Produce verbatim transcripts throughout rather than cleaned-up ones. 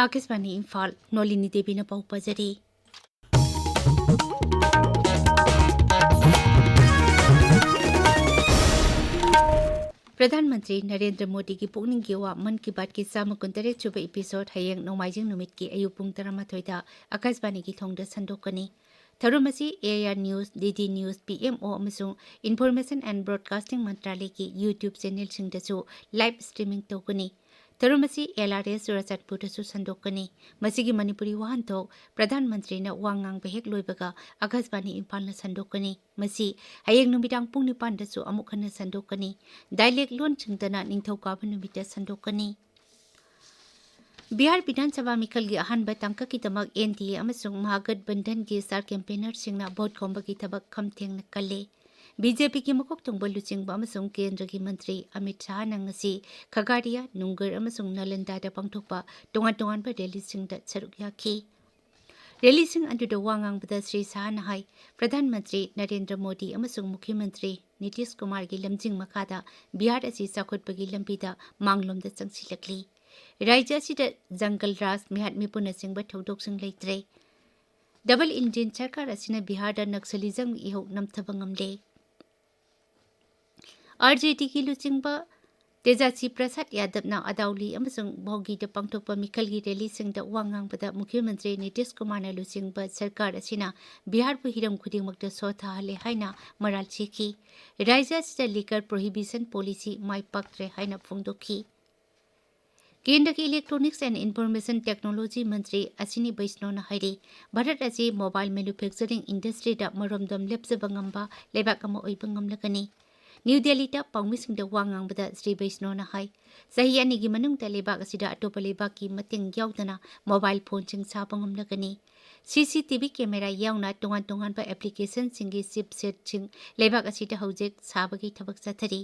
ꯑꯥꯀꯥꯁꯕꯥꯅꯤ ꯏꯝꯐꯥꯜ, ꯅꯣꯂꯤꯅꯤ ꯗꯦꯕꯤꯅ ꯄꯥꯎ ꯄꯥꯖꯔꯤ꯫ ꯄ꯭ꯔꯙꯥꯟ ꯃꯟꯇ꯭ꯔꯤ ꯅꯔꯦꯟꯗ꯭ꯔ ꯃꯣꯗꯤꯒꯤ ꯄꯨꯛꯅꯤꯡꯒꯤ ꯋꯥ ꯃꯟ ꯀꯤ ꯕꯥꯠꯀꯤ ꯆꯥꯝꯃ ꯀꯨꯟꯇꯔꯦꯠ ꯁꯨꯕ episode ꯍꯌꯦꯡ ꯅꯣꯡꯃꯥꯏꯖꯤꯡ ꯅꯨꯃꯤꯠꯀꯤ ꯑꯌꯨꯛ ꯄꯨꯡ ꯇꯔꯥꯃꯥꯊꯣꯏꯗ ꯑꯥꯀꯥꯁꯕꯥꯅꯤꯒꯤ ꯊꯣꯡꯗ ꯁꯟꯗꯣꯛꯀꯅꯤ꯫ ꯊꯧꯔꯝ ꯑꯁꯤ AIR News, DD News, PMO ꯑꯃꯁꯨꯡ Information and Broadcasting ꯃꯟꯇ꯭ꯔꯥꯂꯌꯒꯤ YouTube channelꯁꯤꯡꯗꯁꯨ live streaming ꯇꯧꯒꯅꯤ꯫ ꯊꯧꯔꯝ ꯑꯁꯤ LRS ꯆꯨꯔꯥꯆꯥꯟꯄꯨꯔꯗꯁꯨ ꯁꯟꯗꯣꯛꯀꯅꯤ꯫ ꯃꯁꯤꯒꯤ ꯃꯅꯤꯄꯨꯔꯤ ꯋꯥꯍꯟꯊꯣꯛ ꯄ꯭ꯔꯙꯥꯟ ꯃꯟꯇ꯭ꯔꯤꯅ ꯋꯥ ꯉꯥꯡꯕ ꯍꯦꯛ ꯂꯣꯏꯕꯒ ꯑꯥꯀꯥꯁꯕꯥꯅꯤ ꯏꯝꯐꯥꯜꯅ ꯁꯟꯗꯣꯛꯀꯅꯤ꯫ ꯃꯁꯤ ꯍꯌꯦꯡ ꯅꯨꯃꯤꯗꯥꯡ ꯄꯨꯡ ꯅꯤꯄꯥꯟꯗꯁꯨ ꯑꯃꯨꯛ ꯍꯟꯅ ꯁꯟꯗꯣꯛꯀꯅꯤ꯫ Dialect ꯂꯣꯟꯁꯤꯡꯗꯅ ꯅꯤꯡꯊꯧꯀꯥꯕ ꯅꯨꯃꯤꯠꯇ ꯁꯟꯗꯣꯛꯀꯅꯤ꯫ ꯕꯤꯍꯥꯔ ꯕꯤꯙꯥꯟ ꯁꯚꯥ ꯃꯤꯈꯜꯒꯤ ꯑꯍꯥꯟꯕ ꯇꯥꯡꯀꯛꯀꯤꯗꯃꯛ NDA ꯑꯃꯁꯨꯡ ꯃꯍꯥꯒꯠꯕꯟꯙꯟꯒꯤ star campaignerꯁꯤꯡꯅ vote ꯈꯣꯝꯕꯒꯤ ꯊꯕꯛ ꯈꯝ ꯊꯦꯡꯅ ꯀꯜꯂꯦ꯫ BJPꯒꯤ ꯃꯀꯣꯛ ꯊꯣꯡꯕ ꯂꯨꯆꯤꯡꯕ ꯑꯃꯁꯨꯡ ꯀꯦꯟꯗ꯭ꯔꯒꯤ ꯃꯟꯇ꯭ꯔꯤ ꯑꯃꯤꯠ ꯁꯍꯥꯅ ꯉꯁꯤ ꯈꯒꯥꯔꯤꯌꯥ, ꯅꯨꯡꯒꯔ ꯑꯃꯁꯨꯡ ꯅꯥꯂꯟꯗꯥꯗ ꯄꯥꯡꯊꯣꯛꯄ ꯇꯣꯉꯥꯟ ꯇꯣꯉꯥꯟꯕ rallyꯁꯤꯡꯗ ꯁꯔꯨꯛ ꯌꯥꯈꯤ꯫ Rallyꯁꯤꯡ ꯑꯗꯨꯗ ꯋꯥ ꯉꯥꯡꯕꯗ ꯁ꯭ꯔꯤ ꯁꯍꯥꯅ ꯍꯥꯏ, ꯄ꯭ꯔꯙꯥꯟ ꯃꯟꯇ꯭ꯔꯤ ꯅꯔꯦꯟꯗ꯭ꯔ ꯃꯣꯗꯤ ꯑꯃꯁꯨꯡ ꯃꯨꯈ꯭ꯌ ꯃꯟꯇ꯭ꯔꯤ ꯅꯤꯇꯤꯁ ꯀꯨꯃꯥꯔꯒꯤ ꯂꯝꯖꯤꯡ ꯃꯈꯥꯗ ꯕꯤꯍꯥꯔ ꯑꯁꯤ ꯆꯥꯎꯈꯠꯄꯒꯤ ꯂꯝꯕꯤꯗ ꯃꯥꯡꯂꯣꯝꯗ ꯆꯪꯁꯤꯜꯂꯛꯂꯤ꯫ ꯔꯥꯖ꯭ꯌ ꯑꯁꯤꯗ ꯖꯪꯒꯜ ꯔꯥꯖ, ꯃꯤꯍꯥꯠ ꯃꯤꯄꯨꯟꯅꯆꯤꯡꯕ ꯊꯧꯗꯣꯛꯁꯤꯡ ꯂꯩꯇ꯭ꯔꯦ꯫ Double engine ꯁꯔꯀꯥꯔ ꯑꯁꯤꯅ ꯕꯤꯍꯥꯔꯗ ꯅꯛꯁꯂꯤꯖꯝꯒꯤ ꯏꯍꯧ ꯅꯝꯊꯕ ꯉꯝꯂꯦ꯫ RJDꯒꯤ ꯂꯨꯆꯤꯡꯕ ꯇꯦꯖꯥꯁꯤ ꯄ꯭ꯔꯁꯥꯗ ꯌꯥꯗꯕꯅ ꯑꯗꯥꯎꯂꯤ ꯑꯃꯁꯨꯡ ꯚꯣꯒꯤꯗ ꯄꯥꯡꯊꯣꯛꯄ ꯃꯤꯈꯜꯒꯤ rallyꯁꯤꯡꯗ ꯋꯥ ꯉꯥꯡꯕꯗ ꯃꯨꯈ꯭ꯌ ꯃꯟꯇ꯭ꯔꯤ ꯅꯤꯇꯤꯁ ꯀꯨꯃꯥꯔꯅ ꯂꯨꯆꯤꯡꯕ ꯁꯔꯀꯥꯔ ꯑꯁꯤꯅ ꯕꯤꯍꯥꯔꯕꯨ ꯍꯤꯔꯝ ꯈꯨꯗꯤꯡꯃꯛꯇ ꯁꯣꯊꯍꯜꯂꯦ ꯍꯥꯏꯅ ꯃꯔꯥꯜ ꯁꯤꯈꯤ꯫ ꯔꯥꯖ꯭ꯌ ꯑꯁꯤꯗ liquor prohibition policy ꯃꯥꯏ ꯄꯥꯛꯇ꯭ꯔꯦ ꯍꯥꯏꯅ ꯐꯣꯡꯗꯣꯛꯈꯤ꯫ ꯀꯦꯟꯗ꯭ꯔꯒꯤ Electronics and Information Technology ꯃꯟꯇ꯭ꯔꯤ ꯑꯁꯤꯅꯤ ꯕꯩꯁꯅꯣꯅ ꯍꯥꯏꯔꯤ, ꯚꯥꯔꯠ ꯑꯁꯤ mobile manufacturing industryꯗ ꯃꯔꯣꯝꯗꯣꯝ ꯂꯦꯞꯆꯕ ꯉꯝꯕ ꯂꯩꯕꯥꯛ ꯑꯃ ꯑꯣꯏꯕ ꯉꯝꯂꯒꯅꯤ꯫ ꯅ꯭ꯌꯨ ꯗꯦꯜꯂꯤꯗ ꯄꯥꯎꯃꯤꯁꯤꯡꯗ ꯋꯥ ꯉꯥꯡꯕꯗ ꯁ꯭ꯔꯤ ꯕꯩꯁꯅꯣꯅ ꯍꯥꯏ, ꯆꯍꯤ ꯑꯅꯤꯒꯤ ꯃꯅꯨꯡꯗ ꯂꯩꯕꯥꯛ ꯑꯁꯤꯗ ꯑꯇꯣꯞꯄ ꯂꯩꯕꯥꯛꯀꯤ ꯃꯇꯦꯡ ꯌꯥꯎꯗꯅ mobile phoneꯁꯤꯡ ꯁꯥꯕ ꯉꯝꯂꯒꯅꯤ꯫ CCTV camera ꯌꯥꯎꯅ ꯇꯣꯉꯥꯟ ꯇꯣꯉꯥꯟꯕ applicationꯁꯤꯡꯒꯤ chipsetꯁꯤꯡ ꯂꯩꯕꯥꯛ ꯑꯁꯤꯗ ꯍꯧꯖꯤꯛ ꯁꯥꯕꯒꯤ ꯊꯕꯛ ꯆꯠꯊꯔꯤ꯫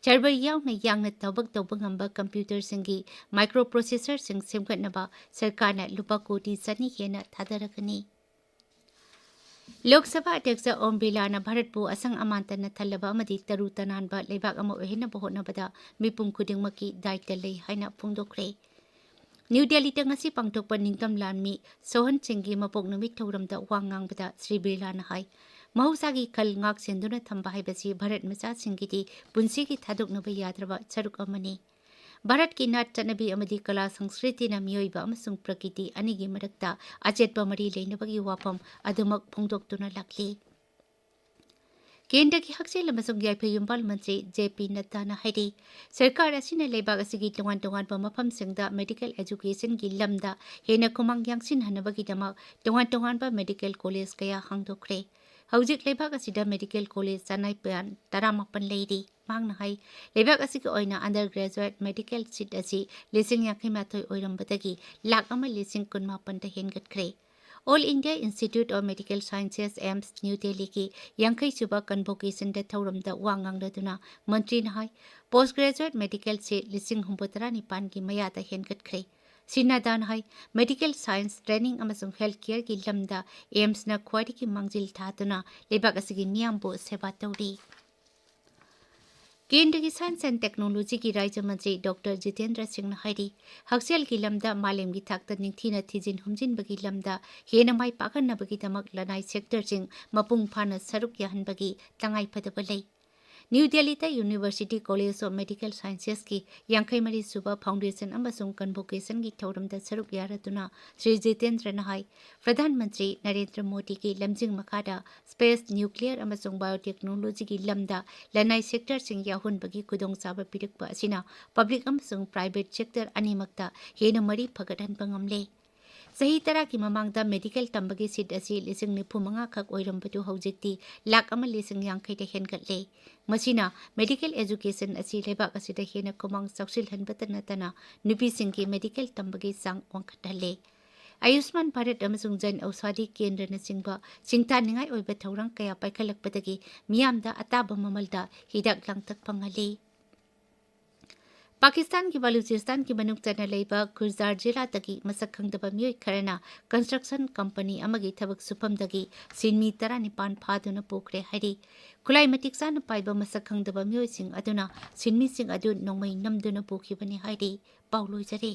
Server ꯌꯥꯎꯅ ꯌꯥꯡꯅ ꯊꯕꯛ ꯇꯧꯕ ꯉꯝꯕ computerꯁꯤꯡꯒꯤ microprocessorꯁꯤꯡ ꯁꯦꯝꯒꯠꯅꯕ ꯁꯔꯀꯥꯔꯅ ꯂꯨꯄꯥ ꯀꯣꯇꯤ ꯆꯅꯤ ꯍꯦꯟꯅ ꯊꯥꯗꯔꯒꯅꯤ꯫ ꯂꯣꯛ ꯁꯚꯥ ꯑꯗ꯭ꯌꯛꯁ ꯑꯣꯝ ꯕꯤꯔꯂꯥꯅ ꯚꯥꯔꯠꯄꯨ ꯑꯁꯪ ꯑꯃꯥꯟꯇꯅ ꯊꯜꯂꯕ ꯑꯃꯗꯤ ꯇꯔꯨ ꯇꯅꯥꯟꯕ ꯂꯩꯕꯥꯛ ꯑꯃ ꯑꯣꯏꯍꯟꯅꯕ ꯍꯣꯠꯅꯕꯗ ꯃꯤꯄꯨꯝ ꯈꯨꯗꯤꯡꯃꯛꯀꯤ ꯗꯥꯏꯇ ꯂꯩ ꯍꯥꯏꯅ ꯐꯣꯡꯗꯣꯛꯈ꯭ꯔꯦ꯫ ꯅ꯭ꯌꯨ ꯗꯦꯜꯂꯤꯗ ꯉꯁꯤ ꯄꯥꯡꯊꯣꯛꯄ ꯅꯤꯡꯇꯝ ꯂꯥꯟꯃꯤ ꯁꯣꯍꯟ ꯁꯤꯡꯒꯤ ꯃꯄꯣꯛ ꯅꯨꯃꯤꯠ ꯊꯧꯔꯝꯗ ꯋꯥ ꯉꯥꯡꯕꯗ ꯁ꯭ꯔꯤ ꯕꯤꯔꯂꯥꯅ ꯍꯥꯏ, ꯃꯍꯧꯁꯥꯒꯤ ꯈꯜ ꯉꯥꯛ ꯁꯦꯟꯗꯨꯅ ꯊꯝꯕ ꯍꯥꯏꯕꯁꯤ ꯚꯥꯔꯠ ꯃꯆꯥꯁꯤꯡꯒꯤꯗꯤ ꯄꯨꯟꯁꯤꯒꯤ ꯊꯥꯗꯣꯛꯅꯕ ꯌꯥꯗ꯭ꯔꯕ ꯁꯔꯨꯛ ꯑꯃꯅꯤ꯫ ꯚꯥꯔꯠꯀꯤ ꯅꯥꯠ ꯆꯠꯅꯕꯤ ꯑꯃꯗꯤ ꯀꯂꯥ ꯁꯪꯁꯀ꯭ꯔꯤꯇꯤꯅ ꯃꯤꯑꯣꯏꯕ ꯑꯃꯁꯨꯡ ꯄ꯭ꯔꯀꯤꯇꯤ ꯑꯅꯤꯒꯤ ꯃꯔꯛꯇ ꯑꯆꯦꯠꯄ ꯃꯔꯤ ꯂꯩꯅꯕꯒꯤ ꯋꯥꯐꯝ ꯑꯗꯨꯃꯛ ꯐꯣꯡꯗꯣꯛꯇꯨꯅ ꯂꯥꯛꯂꯤ꯫ ꯀꯦꯟꯗ꯭ꯔꯒꯤ ꯍꯛꯁꯦꯜ ꯑꯃꯁꯨꯡ ꯌꯥꯏꯐ ꯌꯨꯝꯕꯥꯜ ꯃꯟꯇ꯭ꯔꯤ ꯖꯦ ꯄꯤ ꯅꯠꯇꯥꯅ ꯍꯥꯏꯔꯤ, ꯁꯔꯀꯥꯔ ꯑꯁꯤꯅ ꯂꯩꯕꯥꯛ ꯑꯁꯤꯒꯤ ꯇꯣꯉꯥꯟ ꯇꯣꯉꯥꯟꯕ ꯃꯐꯝꯁꯤꯡꯗ ꯃꯦꯗꯤꯀꯦꯜ ꯑꯦꯖꯨꯀꯦꯁꯟꯒꯤ ꯂꯝꯗ ꯍꯦꯟꯅ ꯈꯨꯃꯥꯡ ꯌꯥꯡꯁꯤꯟꯍꯟꯅꯕꯒꯤꯗꯃꯛ ꯇꯣꯉꯥꯟ ꯇꯣꯉꯥꯟꯕ ꯃꯦꯗꯤꯀꯦꯜ ꯀꯣꯂꯦꯖ ꯀꯌꯥ ꯍꯥꯡꯗꯣꯛꯈ꯭ꯔꯦ꯫ ꯍꯧꯖꯤꯛ ꯂꯩꯕꯥꯛ ꯑꯁꯤꯗ ꯃꯦꯗꯤꯀꯦꯜ ꯀꯣꯂꯦꯖ ꯆꯅꯥꯏꯄꯥꯟ ꯇꯔꯥꯃꯥꯄꯟ ꯂꯩꯔꯤ꯫ ꯃꯍꯥꯛꯅ ꯍꯥꯏ, ꯂꯩꯕꯥꯛ ꯑꯁꯤꯒꯤ ꯑꯣꯏꯅ ꯑꯟꯗꯔ ꯒ꯭ꯔꯦꯖꯨꯑꯦꯠ ꯃꯦꯗꯤꯀꯦꯜ ꯁꯤꯠ ꯑꯁꯤ ꯂꯤꯁꯤꯡ ꯌꯥꯡꯈꯩ ꯃꯥꯊꯣꯏ ꯑꯣꯏꯔꯝꯕꯗꯒꯤ ꯂꯥꯈ ꯑꯃ ꯂꯤꯁꯤꯡ ꯀꯨꯟ ꯃꯥꯄꯟꯗ ꯍꯦꯟꯒꯠꯈ꯭ꯔꯦ꯫ All India Institute of Medical Sciences, AIMS, new ꯗꯦꯜꯂꯤꯒꯤ ꯌꯥꯡꯈꯩ ꯁꯨꯕ ꯀꯟꯚꯣꯀꯦꯁꯟꯗ ꯊꯧꯔꯝꯗ ꯋꯥ ꯉꯥꯡꯅꯗꯨꯅ ꯃꯟꯇ꯭ꯔꯤꯅ ꯍꯥꯏ, ꯄꯣꯁ ꯒ꯭ꯔꯦꯖꯨꯑꯦꯠ ꯃꯦꯗꯤꯀꯦꯜ ꯁꯤꯠ ꯂꯤꯁꯤꯡ ꯍꯨꯝꯐꯨ ꯇꯔꯥ ꯅꯤꯄꯥꯟꯒꯤ ꯃꯌꯥꯗ ꯍꯦꯟꯒꯠꯈ꯭ꯔꯦ꯫ ꯁ꯭ꯔꯤ ꯅꯗꯥꯅ ꯍꯥꯏ, ꯃꯦꯗꯤꯀꯦꯜ ꯁꯥꯏꯟꯁ, ꯇ꯭ꯔꯦꯅꯤꯡ ꯑꯃꯁꯨꯡ ꯍꯦꯜꯊ ꯀꯦꯌꯔꯒꯤ ꯂꯝꯗ ꯑꯦꯝꯁꯅ ꯈ꯭ꯋꯥꯏꯗꯒꯤ ꯃꯥꯡꯖꯤꯜ ꯊꯥꯗꯨꯅ ꯂꯩꯕꯥꯛ ꯑꯁꯤꯒꯤ ꯃꯤꯌꯥꯝꯕꯨ ꯁꯦꯕꯥ ꯇꯧꯔꯤ꯫ ꯀꯦꯟꯗ꯭ꯔꯒꯤ ꯁꯥꯏꯟꯁ ꯑꯦꯟ ꯇꯦꯛꯅꯣꯂꯣꯖꯤꯒꯤ ꯔꯥꯖ꯭ꯌ ꯃꯟꯇ꯭ꯔꯤ ꯗꯣꯛꯇꯔ ꯖꯤꯇꯦꯟꯗ꯭ꯔ ꯁꯤꯡꯅ ꯍꯥꯏꯔꯤ, ꯍꯛꯁꯦꯜꯒꯤ ꯂꯝꯗ ꯃꯥꯂꯦꯝꯒꯤ ꯊꯥꯛꯇ ꯅꯤꯡꯊꯤꯅ ꯊꯤꯖꯤꯟ ꯍꯨꯝꯖꯤꯟꯕꯒꯤ ꯂꯝꯗ ꯍꯦꯟꯅ ꯃꯥꯏ ꯄꯥꯛꯍꯟꯅꯕꯒꯤꯗꯃꯛ ꯂꯅꯥꯏ ꯁꯦꯛꯇꯔꯁꯤꯡ ꯃꯄꯨꯡ ꯐꯥꯅ ꯁꯔꯨꯛ ꯌꯥꯍꯟꯕꯒꯤ ꯇꯉꯥꯏꯐꯗꯕ ꯂꯩ꯫ ꯅ꯭ꯌꯨ ꯗꯦꯜꯂꯤꯗ University College of Medical Sciences ꯀꯤ ꯌꯥꯡꯈꯩ ꯃꯔꯤ ꯁꯨꯕ ꯐꯥꯎꯟꯗꯦꯁꯟ ꯑꯃꯁꯨꯡ ꯀꯟꯚꯣꯀꯦꯁꯟꯒꯤ ꯊꯧꯔꯝꯗ ꯁꯔꯨꯛ ꯌꯥꯔꯗꯨꯅ ꯁ꯭ꯔꯤ ꯖꯤꯇꯦꯟꯗ꯭ꯔꯅ ꯍꯥꯏ, ꯄ꯭ꯔꯙꯥꯟ ꯃꯟꯇ꯭ꯔꯤ ꯅꯔꯦꯟꯗ꯭ꯔ ꯃꯣꯗꯤꯒꯤ ꯂꯝꯖꯤꯡ ꯃꯈꯥꯗ ꯁ꯭ꯄꯦꯁ, ꯅ꯭ꯌꯨꯀ꯭ꯂꯤꯌꯔ ꯑꯃꯁꯨꯡ ꯕꯥꯏꯑꯣꯇꯦꯛꯅꯣꯂꯣꯖꯤꯒꯤ ꯂꯝꯗ ꯂꯅꯥꯏ ꯁꯦꯛꯇꯔꯁꯤꯡ ꯌꯥꯎꯍꯟꯕꯒꯤ ꯈꯨꯗꯣꯡꯆꯥꯕ ꯄꯤꯔꯛꯄ ꯑꯁꯤꯅ ꯄꯕ꯭ꯂꯤꯛ ꯑꯃꯁꯨꯡ ꯄ꯭ꯔꯥꯏꯚꯦꯠ ꯁꯦꯛꯇꯔ ꯑꯅꯤꯃꯛꯇ ꯍꯦꯟꯅ ꯃꯔꯤ ꯐꯒꯠꯍꯟꯕ ꯉꯝꯂꯦ꯫ ꯆꯍꯤ ꯇꯔꯥꯒꯤ ꯃꯃꯥꯡꯗ ꯃꯦꯗꯤꯀꯦꯜ ꯇꯝꯕꯒꯤ ꯁꯤꯠ ꯑꯁꯤ ꯂꯤꯁꯤꯡ ꯅꯤꯐꯨ ꯃꯉꯥ ꯈꯛ ꯑꯣꯏꯔꯝꯕꯗꯨ ꯍꯧꯖꯤꯛꯇꯤ ꯂꯥꯈ ꯑꯃ ꯂꯤꯁꯤꯡ ꯌꯥꯡꯈꯩꯗ ꯍꯦꯟꯒꯠꯂꯦ꯫ ꯃꯁꯤꯅ ꯃꯦꯗꯤꯀꯦꯜ ꯑꯦꯖꯨꯀꯦꯁꯟ ꯑꯁꯤ ꯂꯩꯕꯥꯛ ꯑꯁꯤꯗ ꯍꯦꯟꯅ ꯈꯨꯃꯥꯡ ꯆꯥꯎꯁꯤꯜꯍꯟꯕꯇ ꯅꯠꯇꯅ ꯅꯨꯄꯤꯁꯤꯡꯒꯤ ꯃꯦꯗꯤꯀꯦꯜ ꯇꯝꯕꯒꯤ ꯆꯥꯡ ꯋꯥꯡꯈꯠꯍꯜꯂꯦ꯫ ꯑꯌꯨꯁꯃꯥꯟ ꯚꯥꯔꯠ ꯑꯃꯁꯨꯡ ꯖꯟ ꯑꯧꯁꯥꯗꯤ ꯀꯦꯟꯗ꯭ꯔꯅꯆꯤꯡꯕ ꯁꯤꯡꯊꯥꯅꯤꯡꯉꯥꯏ ꯑꯣꯏꯕ ꯊꯧꯔꯥꯡ ꯀꯌꯥ ꯄꯥꯏꯈꯠꯂꯛꯄꯗꯒꯤ ꯃꯤꯌꯥꯝꯗ ꯑꯇꯥꯕ ꯃꯃꯜꯗ ꯍꯤꯗꯥꯛ ꯂꯥꯡꯊꯛ ꯐꯪꯍꯜꯂꯤ꯫ ꯄꯥꯀꯤꯁꯇꯥꯟꯒꯤ ꯕꯂꯨꯆꯤꯁꯇꯥꯟꯒꯤ ꯃꯅꯨꯡ ꯆꯟꯅ ꯂꯩꯕ ꯈꯨꯖꯥꯔ ꯖꯤꯂꯥꯗꯒꯤ ꯃꯁꯛ ꯈꯪꯗꯕ ꯃꯤꯑꯣꯏ ꯈꯔꯅ ꯀꯟꯁꯇ꯭ꯔꯛꯁꯟ ꯀꯝꯄꯅꯤ ꯑꯃꯒꯤ ꯊꯕꯛ ꯁꯨꯐꯝꯗꯒꯤ ꯁꯤꯟꯃꯤ ꯇꯔꯥꯅꯤꯄꯥꯟ ꯐꯥꯗꯨꯅ ꯄꯨꯈ꯭ꯔꯦ ꯍꯥꯏꯔꯤ꯫ ꯈꯨꯠꯂꯥꯏ ꯃꯇꯤꯛ ꯆꯥꯅ ꯄꯥꯏꯕ ꯃꯁꯛ ꯈꯪꯗꯕ ꯃꯤꯑꯣꯏꯁꯤꯡ ꯑꯗꯨꯅ ꯁꯤꯟꯃꯤꯁꯤꯡ ꯑꯗꯨ ꯅꯣꯡꯃꯩ ꯅꯝꯗꯨꯅ ꯄꯨꯈꯤꯕꯅꯤ ꯍꯥꯏꯔꯤ꯫ ꯄꯥꯎ ꯂꯣꯏꯖꯔꯦ꯫